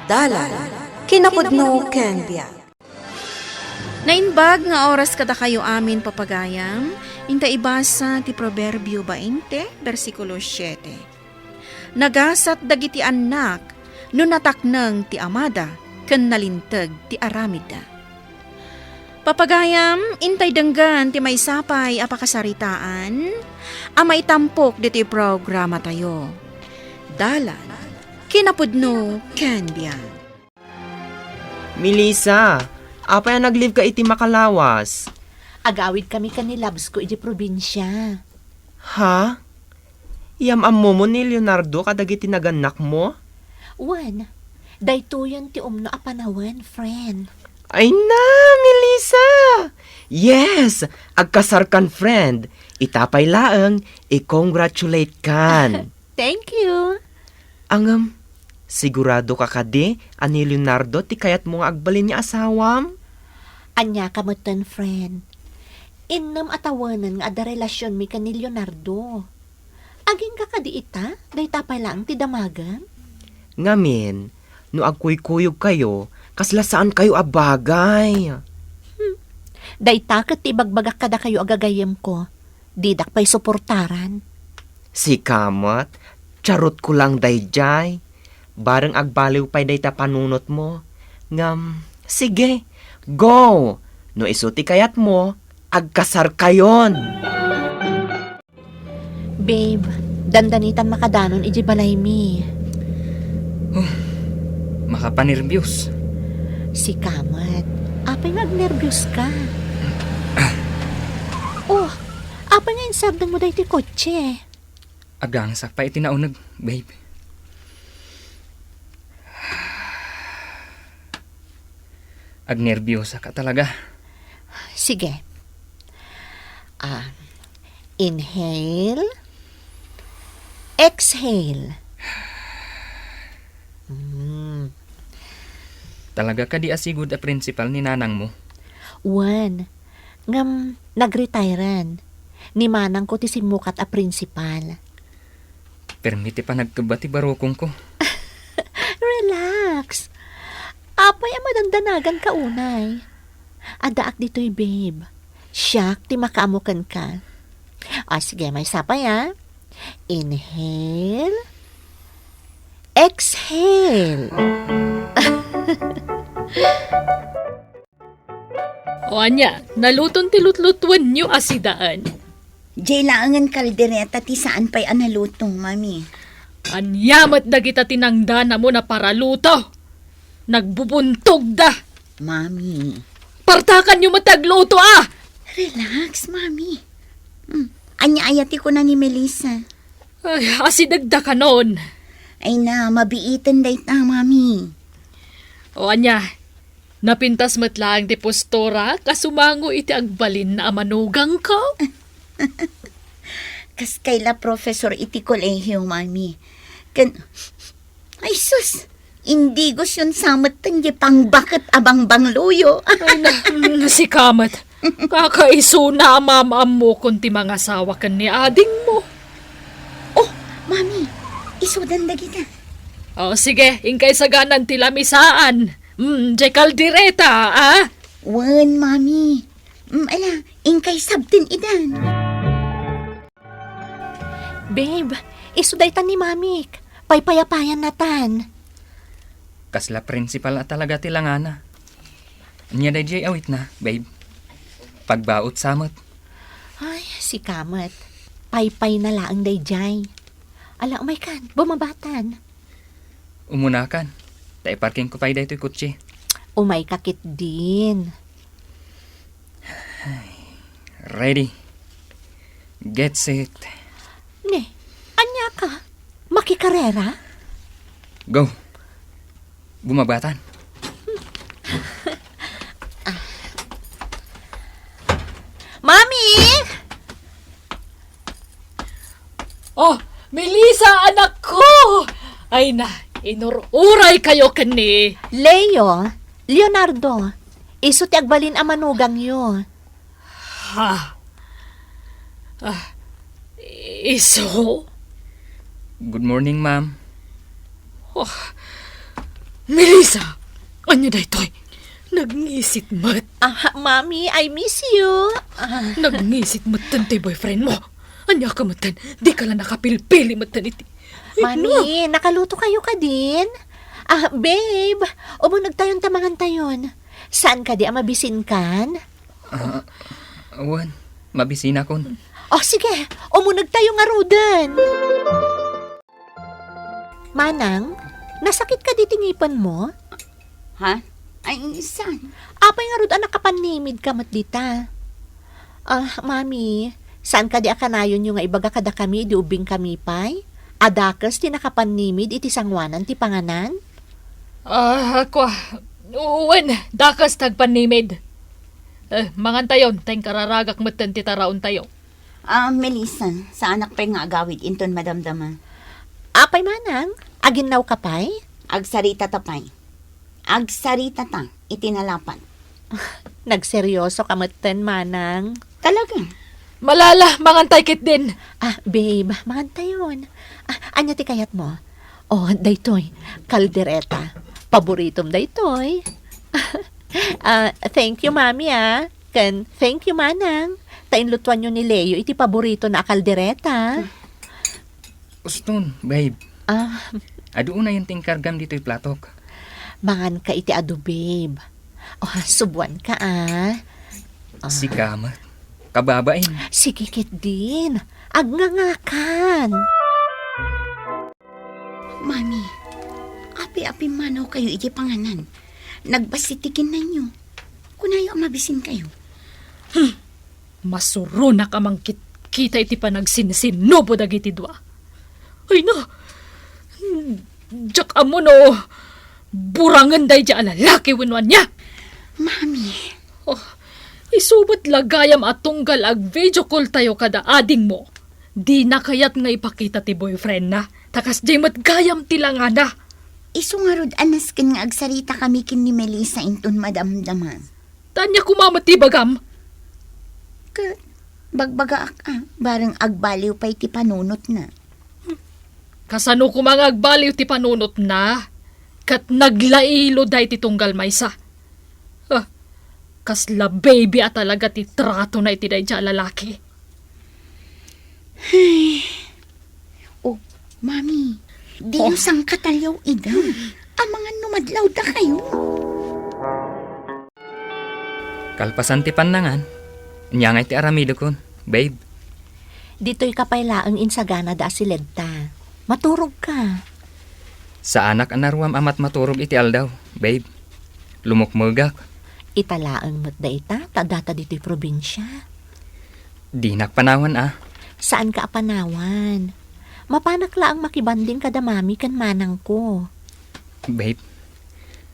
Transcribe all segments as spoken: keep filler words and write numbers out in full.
Dalan, kinapudno ken biag. Naimbag nga oras kadakayo amin, papagayam, inta ibasa ti Proverbio bainte, bersikulo siete. Nagasat dagiti annak no natakneng ti amada ken nalinteg ti aramidda. Papagayam, intay denggen ti maysa pay a pakasaritaan a maitampok ditoy programatayo. Dalan, kinapudno ken biag. Melissa, apay a nag-leave ka iti makalawas? Agawid kami ken ni Labs ko iti probinsia. Ha? Yam-ammomo ni Leonardo kadagiti nagannakmo? Wen, daytoyen ti umno a panawen, friend. Ay na, Melissa! Yes! Agkasarkan, friend. Ita pay laeng, i-congratulate kan. Thank you. Ngem, sigurado ka kadi a ni Leonardo ti kayatmo nga agbalin nga asawam? Ania ka metten, friend? Innem a tawenen nga adda relasionmi ken ni Leonardo. Agingga kadi ita, dayta pay laeng ti damagem? Ngamin, no agkuykuyogkayo, kasla saankayo a bagay. Hmm. Dayta ket ti ibagbagak kadakayo a gagayyemko. Didak pay suportaran. Sika met, charotko lang daydiay. Bareng agbaliw pay dayta panunotmo. Ngem, sige, go! No isu ti kayatmo, agkasarkayon. Babe, dandanitan makadanon iti balaymi. Oh, makapanerbios. Sika met. Apay nga agnerbios ka? Oh, apay nga insardengmo daytoy kotse? Agangsak pay iti nauneg, babe. Agnerbiosaka talaga. Sige. Ah, inhale. Exhale. Mm. Talaga kadi a sigud a principal ni nanangmo? Wen. Ngem, nag-retiren. Ni manangko ti simmukat a principal. Permi ti panagkebba ti barukongko. Relax. Apay a madandanaganka unay? Addaak ditoy, babe. Siak ti makaammo kenka. O, sige, maysa pay, a. Inhale. Exhale. O ania, naluton ti lutlutuenyo a sidaen? Jay laengen kaldereta ti saan pay a naluto, Mami. Ania met dagita tinangdanamon a paraluto? Nagbubuntogda. Mami. Partakanyo met ti agluto, a! Relax, Mami. Hmm. Ania aya ti kuna ni Melissa? Ay, asidegda kanon. Ay na, mabiiten dayta, Mami. O ania, napintas met laeng ti posturak a sumango iti agbalin a manugangko? Kas kayla professor iti kolehiyo, Mami. Ken, ay sus, indigos yon samet ten di pangbaket a bangbangloyo. Ay na, mm, sika met. Kakaisuna a maam-ammokon ti mangasawa ken ni adingmo. Oh, Mami, isudan dagita. O, sige, inkay saganan ti lamisaan. Mm, jay kaldereta, a? Wen, Mami. Mm, ala, inkay sabten idan. Babe, isu dayta ni Mamik. Paypayapayannatan. Kasla principal a talaga ti langana. Ania daydiay awitna, babe? Pagbaut sa met. Ay, sika met. Paypayna laeng daydiay. Ala, umaykan, bumabatan. Umunakan, ta iparkingko pay daytoy kotse. Umayka ketdin. Ready. Get set. Ne, ania ka? Makikarera? Go. Bumabatan. Mami! Oh, Melissa, anakko! Ay na, inur-uray kayo ken ni Leo, Leonardo, isu ti agbalin a manugangyo. Ha? Ah, isu? Good morning, ma'am. Oh, Melissa! Ania daytoy? Nagngisit met. Ah, Mommy, I miss you. Ah. Nagngisit metten ti boyfriend mo. Ania ka metten? Di ka la nakapilpili metten iti... Ay, Mami, no. Nakaluto kayo kadin? Ah, babe, umuneg tayon ta mangan tayon. Saan kadi a mabisinkan? Ah, wen, mabisinakon. Oh, sige, umuneg tayo ngaruden. Manang, nasakit kadi ti ngipen mo? Ha? Ay, saan? Apay ngarud a nakapannimid ka met dita? Ah, Mami, saan kadi a kanayonyo nga ibaga kadakami idi ubbing kami pay? A dakes ti nakapannimid iti sangoanan ti panganan? Ah, kua, wen, dakes ti agpannimid. Eh, mangan tayon, ta inkararagak metten ti taraon tayo. Ah, Melissa, saanak pay nga agawid inton madamdama. Apay manang, aginnaw ka pay? Agsarita ta pay. Agsarita ta iti nalapat. Nagseryoso ka metten, manang. Talaga? Malala, mangan tay ketdin. Ah, babe, mangan tayon. Ah, ania ti kayat mo? Oh, daytoy, kaldereta. Paboritom daytoy. Ah, thank you, Mami, ah. Ken thank you, Manang. Ta inlutuanyo ni Leo iti paboritona a kaldereta. Uston, babe. Ah. Adu unayen ti inkargam ditoy platok. Mangan ka iti adu, babe. Oh, subuan ka, ah. Ah. Sika met. Kababain. Sige, ketdin. Agngangakan. Mami, apay a pimmanaw kayo iti panganan? Nagbassit ti kinnanyo. Kunayo a mabisin kayo. Hmm. Masuronak a mangkitkita iti panagsinsinubo dagiti dua. Ay na, diak ammo no burangen daydi a lalaki wenno ania. Mami. Oh, isu met la gayam a tunggal ag-video call tayo kada adingmo. Dina kayat nga ipakita ti boyfriendna, ta kasdiay met gayam ti langana. Isu ngarud a nasken nga agsarita kami ken ni Melissa inton madamdama. Ta ania koma met ti ibagam? Ket bagbagaak a, bareng agbaliw pay ti panunotna. Kasano koma nga agbaliw ti panunotna? Ket naglailo daydi tunggal maysa. Ah, kasla baby a talaga ti tratona iti daydi a lalaki. Ay. Oh, Mami, diyo sangkataliaw ida. Amangan no madlawda kayo. Kalpasan ti pannangan, ania ngay ti aramidekon, babe? Ditoy ka pay laeng insaganada a siledta. Maturog ka. Saanak a naruam a matmaturog iti aldaw, babe. Lumukmegak. Ita laeng met dayta, ta addata ditoy probinsia. Dinak panawan a. Saanka a panawan. Mapanak laeng makibanding kada mami ken manangko. Babe,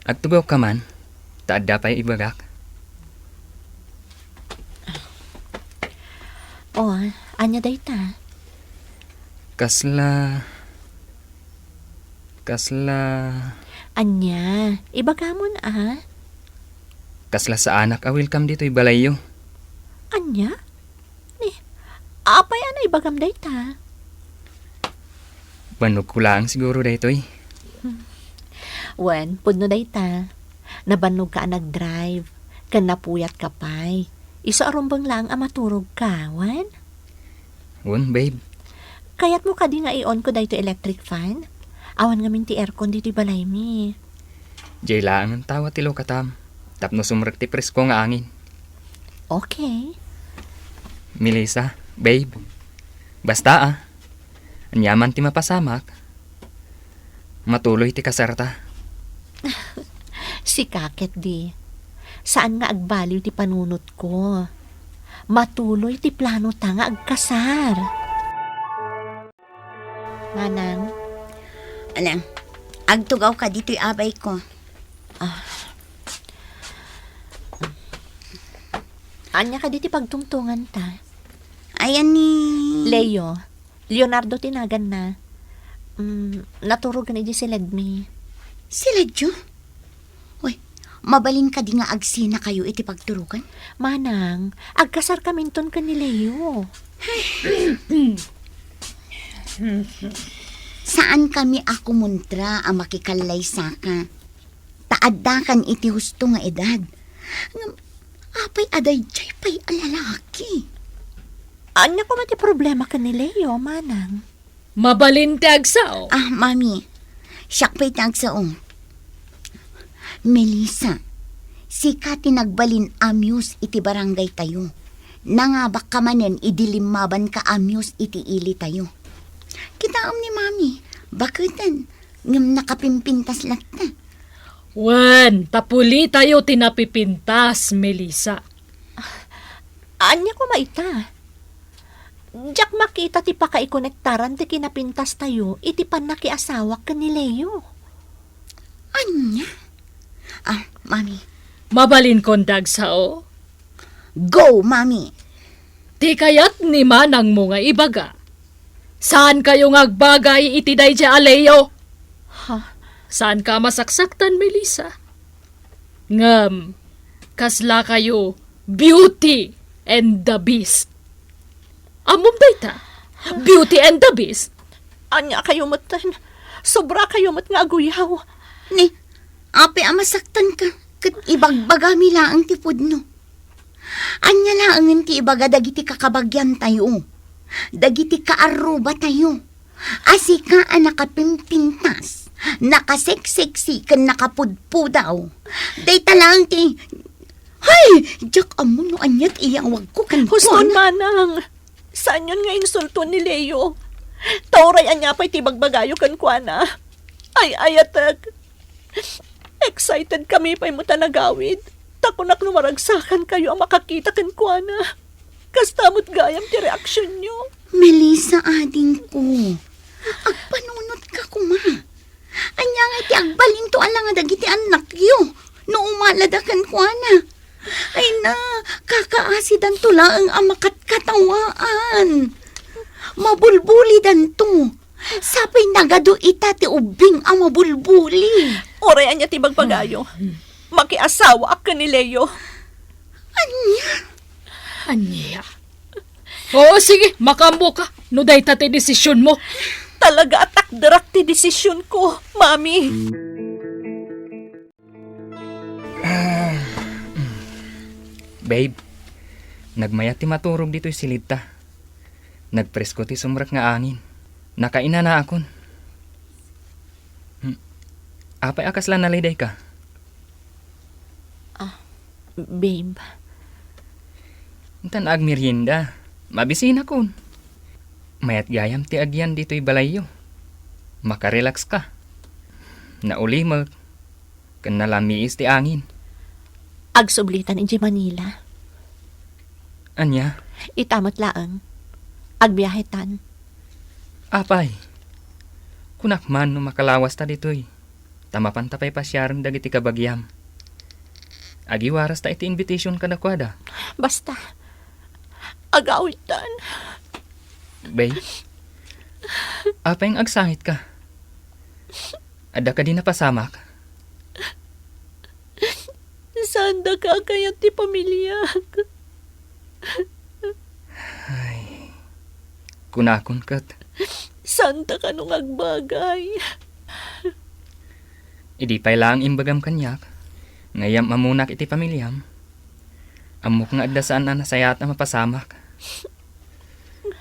agtugawka man, ta adda pay ibagak. Oh, ania dayta? Kasla, kasla... Ania? Ibagamon a? Kasla saanak a welcome ditoy balayyo. Ania? Ni, apay a naibagam dayta? Bannogko laeng siguro daytoy. Wen, pudno dayta. Nabannogka a nagdrive, ken napuyatka pay. Isu a rumbeng laeng a maturogka, wen? Wen, babe. Kayatmo kadi nga i-onko daytoy electric fan? Awan ngamin ti aircon ditoy balaymi. Diay laeng tawa ti lukatam, tapno sumrek ti presko nga angin. Okay. Melissa, babe, basta a, ania man ti mapasamak, matuloy ti kasarta. Sika ketdi, saan nga agbaliw ti panunotko. Matuloy ti planota nga agkasar. Manang. Ala, agtugawka ditoy abayko. Ah. Ania kadi ti pagtungtunganta? Ayan ni Leo. Leonardo ti naganna. Mm, naturogan idiay siledmi. Siledyo? Uy, mabalin kadi nga agsenakayo iti pagturogan? Manang, agkasarkaminton ken ni Leo. Saan kami a kumontra a makikallaysaka. addakan iti husto nga edad. Ngem apay a daydiay pay a lalaki? Ania koma ti problema ken ni Leo, manang? Mabalin ti agsao. Ah, mami, siak pay ti agsao. Melissa, sika ti nagbalin a muse iti barangaytayo. Nangabakka manen idi limmabanka a muse iti ilitayo. Kitaem ni mami, baketen, ngem nakapimpintas latta. Wen, ta pulitayo ti napipintas, Melissa. Ania koma ita? Diak makita ti pakaikonektaran ti kinapintastayo iti pannakiasawak ken ni Leo. Ania? Ah, mami. Mabalinkon ti agsao? Go, mami. Ti kayat ni manangmo nga ibaga, saankayo nga agbagay iti daydiay a Leo. Ha? Saanka a masaksaktan, Melissa? Ngem, kaslakayo Beauty and the Beast. Ammom dayta? Beauty and the Beast. Ania kayo metten? Sobra kayo met nga aguyaw. Ni, apay a masaktanka, ket ibagbagami laeng ti pudno. Ania laengen ti ibaga dagiti kakabagiantayo, dagiti kaarrubatayo, a sika a nakapimpintas, nakaseksexy ken nakapudpudaw. Dayta laeng ti, hay, diak ammo no ania ti iyawagko kenkuana. Huston, manang. Saanyon nga insulton ni Leo. Ta uray ania pay ti ibagbagayo kenkuana, ay-ayatek. Excited kami pay met a nagawid. Ta kunak no maragsakankayo a makakita kenkuana. Kasta met gayam ti reaksionyo. Melissa, adingko, agpanunotka koma. Ania nga iti agbalinto a la nga dagiti annakyo no umalada kenkuana? Ay na, kakaasidanto laeng a makatkatawaan. Mabulbulidanto. Sapay nagadu ita ti ubbing a mabulbuli. Uray ania ti ibagbagayo, makiasawaak ken ni Leo. Ania? Ania? Oo, sige, makaammoka no dayta ti desisionmo. Talaga a takderak ti desisionko, Mami. Babe, nagmayat ti maturog ditoy silidta. Nagpresko ti sumrek nga angin. Nakainanaakon. Hmm. Apay a kasla nalidayka? Ah, babe. Intan agmerienda. Mabisinakon. Mayat gayam ti agyan ditoy balayyo. Makarelax ka. Naulimek. Ken nalamiis ti angin. Agsublitan idiay Manila. Ania? Ita met laeng. Agbiahetan. Apay, kunak man no makalawasta ditoy, ta mapanta pay pasiaren dagiti kabagiam. Agiwarasta iti invitation kadakuada. Basta, agawidtan. Bay, apay nga agsangitka? Adda kadi napasamak? Saandaka a kayat ti pamiliak. Ay, kunakon ket. Saandaka no nga agbagay. Idi pay laeng imbagam kaniak nga yam-ammonak iti pamiliam, ammok nga adda saan a nasayaat a mapasamak.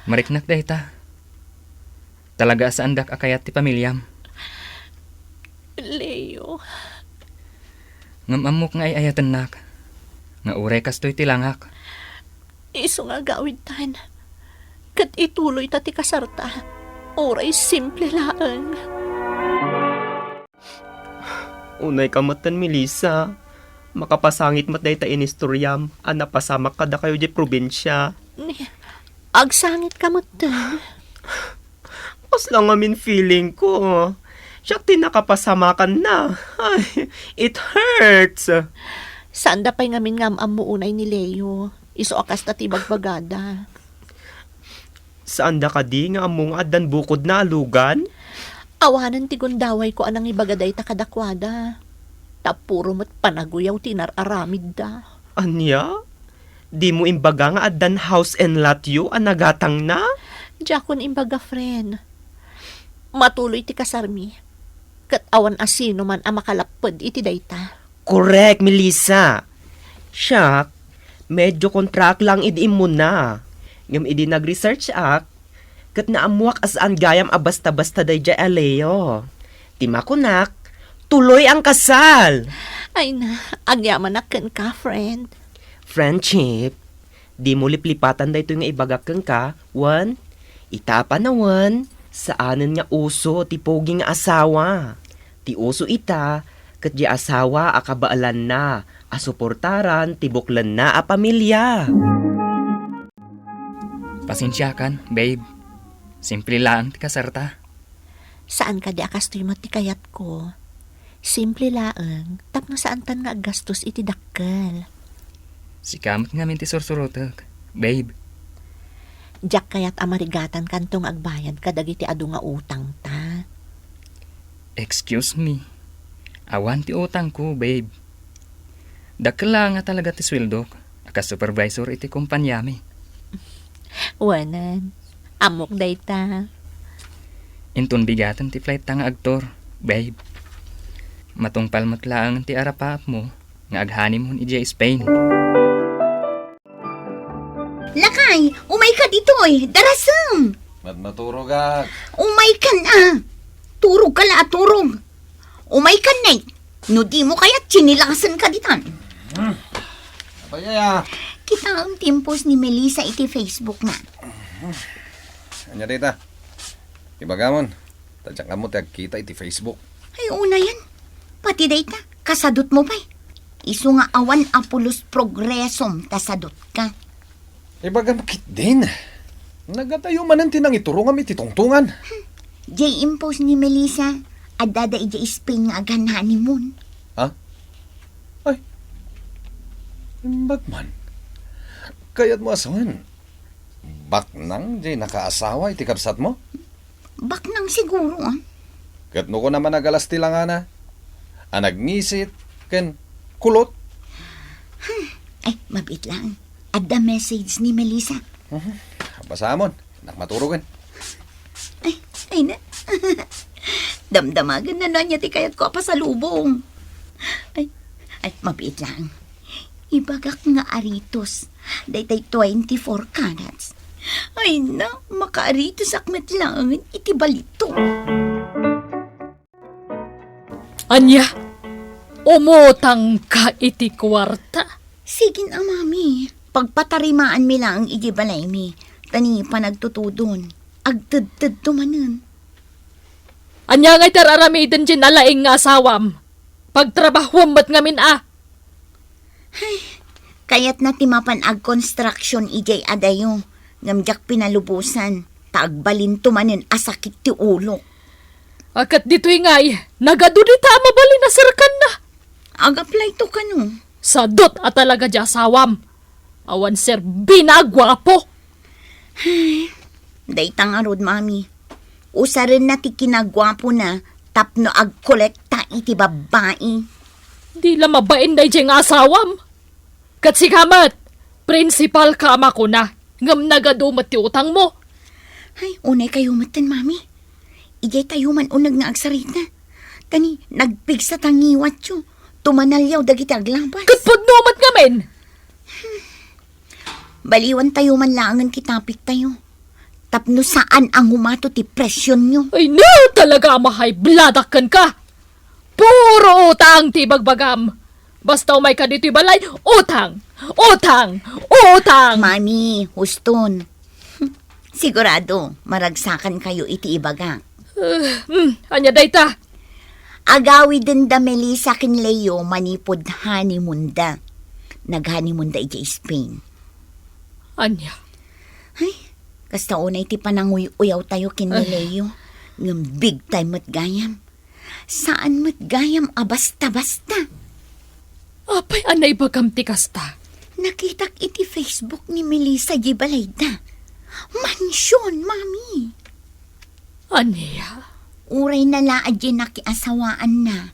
Mariknak dayta. Talaga a saandak a kayat ti pamiliam. Leo. Ngem ammok nga ay-ayatennak, nga uray kastoy ti langak. Isu nga agawidtan, ket ituloyta ti kasarta, uray simple laeng. Unayka metten, Melissa. Makapasangit met dayta inistoriam a napasamak kadakayo diay probinsia. Ni, agsangitka metten. Kasla ngamin feeling ko. Siak ti nakapasamakanna. Ay, it hurts. Saanda pay ngamin nga am-ammo unay ni Leo. Isu a kasta ti ibagbagada. Saanda kadi nga ammo nga addan bukodna a lugan? Awanen ti gundawayko a nangibaga dayta kadakuada. Ta puro met panaguyaw ti inar-aramidda. Ania? Dimo imbaga nga addan house and lot-yo a nagatangna? Diakon imbaga, friend. Matuloy ti kasarmi. ket awan a sinoman a makalapped iti dayta. Correct, Melissa. Siak, medyo kontraak lang idi immuna. Ngem idi nag-research ak, ket naammoak a saan gayam a basta-basta daydiay a Leo. Ti makunak, tuloy ang kasal! Ay na, agyamanak kenka, friend. Friendship, dimo liplipatan daytoy nga ibagak kenka, wen, ita a panawen, saanen nga uso ti pogi nga asawa. Ti uso ita, ket diay asawa a kabaelanna a suportaran ti buklenna a pamilia. Pasensiakan, babe. Simple laeng ti kasarta. Saan kadi a kastoy met ti kayatko? Simple laeng, tapno saantan nga aggastos iti dakkel. Sika met ngamin ti sursurotek, babe. Diak kayat a marigatankanto nga agbayad kadagiti adu nga utangta. Excuse me. Awan ti utangko, babe. Dakkel laeng nga talaga ti sueldok a kas supervisor iti kompaniami. Wanan, ammok dayta. Inton bigaten ti flight ta nga agtor, babe. Matungpal met laeng ti arapaapmo nga ag-honeymoon idiay Spain. Lakay, umayka ditoy, darasem! Mat-, maturogak. Umaykan a. Turogka la a turog. Umaykan, Nate. No dimo kayat, tsinilasenka ditan. Hmm. Apay aya? Kitaem ti impost ni Melissa iti Facebook na. Ania dayta? Ibagamon, ta diak ammo ti agkita iti Facebook. Ay, unayen. Pati dayta, kasadutmo pay. Isu nga awan a pulos progresom ta sadutka. Ibagam ketdin. Nagadayo manen ti nangiturongam iti tungtongan. Jay impost ni Melissa, addada idiay Spain nga agan-honeymoon. Ha? Ay. Imbag man. Kayatmo a sawen, baknang jay nakaasawa iti kabsatmo? Baknang siguro, ah. Ket no kunam a nagalas ti langana, a nagngisit, ken kulot? Hmm. Ay, mabiit lang. Adda message ni Melissa. Mhm. Basaamon. Innak maturogen. Ay, ay na. Damdamagen na ania ti kayatko a pasalubong. Ay, ay, mabiit lang. Ibagak nga aritos. Daytay twenty-four carats. Ay na, makaaritosak met laeng iti balito. Ania? Umutangka iti kuarta? Sige a, Mami. Pagpatarimaanmi laeng iti balaymi. Ta ni panagtutudon, agtedtedto manen. Ania ngay ti ar-aramiden ti nalaing nga asawam? Pagtrabahuam met ngamin a. Ay, kayatna ti mapan agkonstruction idiay adayo, ngem diak pinalubosan, ta agbalinto manen a sakit ti ulok. A ket ditoy ngay, nagadu dita a mabalin a serkanna. Ag-apply to kano? Sadut a talaga diay asawam. Awan serbina a guapo. Ay, dayta ngarud, Mami. Usarenna ti kinaguapona tapno agkolekta iti babbai. Di la mabain daydiay nga asawam. Ket sika met, prinsipalka a makuna, ngem nagadu met ti utangmo. Ay, unay kayo metten, Mami. Idiay tayo man uneg nga agsarita. Ta ni, nagpigsa ta ngiwatyo. Tumanaliaw dagiti aglabas. Ket pudno met ngamin. Baliwan tayo man laengen ti topic tayo. Tapno saan a ngumato ti presyonyo. Ay, no, talaga a ma-high blood ak kenka. Puro utang ti ibagbagam. Basta umayka ditoy balay, utang, utang, utang. Mami, huston. Sigurado, maragsakan kayo iti ibagak. Eh, hmm, ania dayta? Agawiden da Melissa ken Leo manipud honeymoon da. Nag-honeymoon da idiay Spain. Ania? Ay, kasta unay ti pananguy-uyaw tayo ken ni Ay. Leo. Ngem big time met gayam. Saan met gayam a basta-basta. Apay a naibagam ti kasta? Nakitak iti Facebook ni Melissa di balayda. Mansion, Mami. Ania? Uray na la a di nakiasawaanna.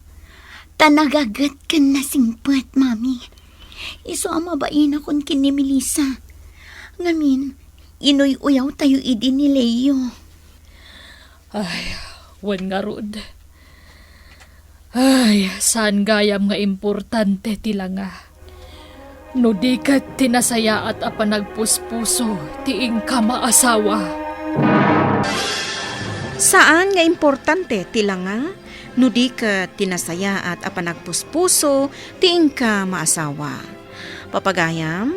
Ta nagaget ken nasingpet, Mami. Isu a mabainakon ken ni Melissa. Ngamin, inuy-uyaw tayo idi ni Leo. Ay, wen ngarud. Ay, saan gayam nga importante ti langa, no di ket ti nasayaat a panagpuspuso ti inka maasawa. Saan nga importante ti langa, no di ket ti nasayaat a panagpuspuso ti inka maasawa. Papagayam,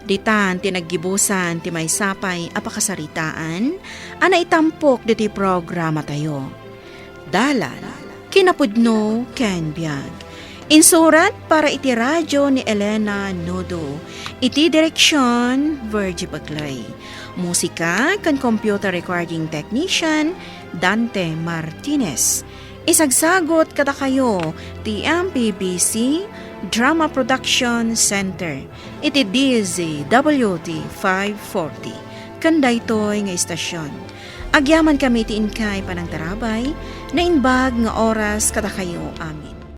ditan ti naggibusan ti maysa pay a pakasaritaan a naitampok ditoy programatayo. Dalan, kinapudno ken biag. Insurat para iti radio ni Elena Nudo. Iti direksion, Virgie Bagley. Musika ken computer recording technician, Dante Martinez. Isagsagut kadakayo ti M P B C Drama Production Center iti D Z W T five forty. Ken daytoy nga istasyon, agyamankami ti inkay panangtarabay, naimbag nga oras kadakayo amin.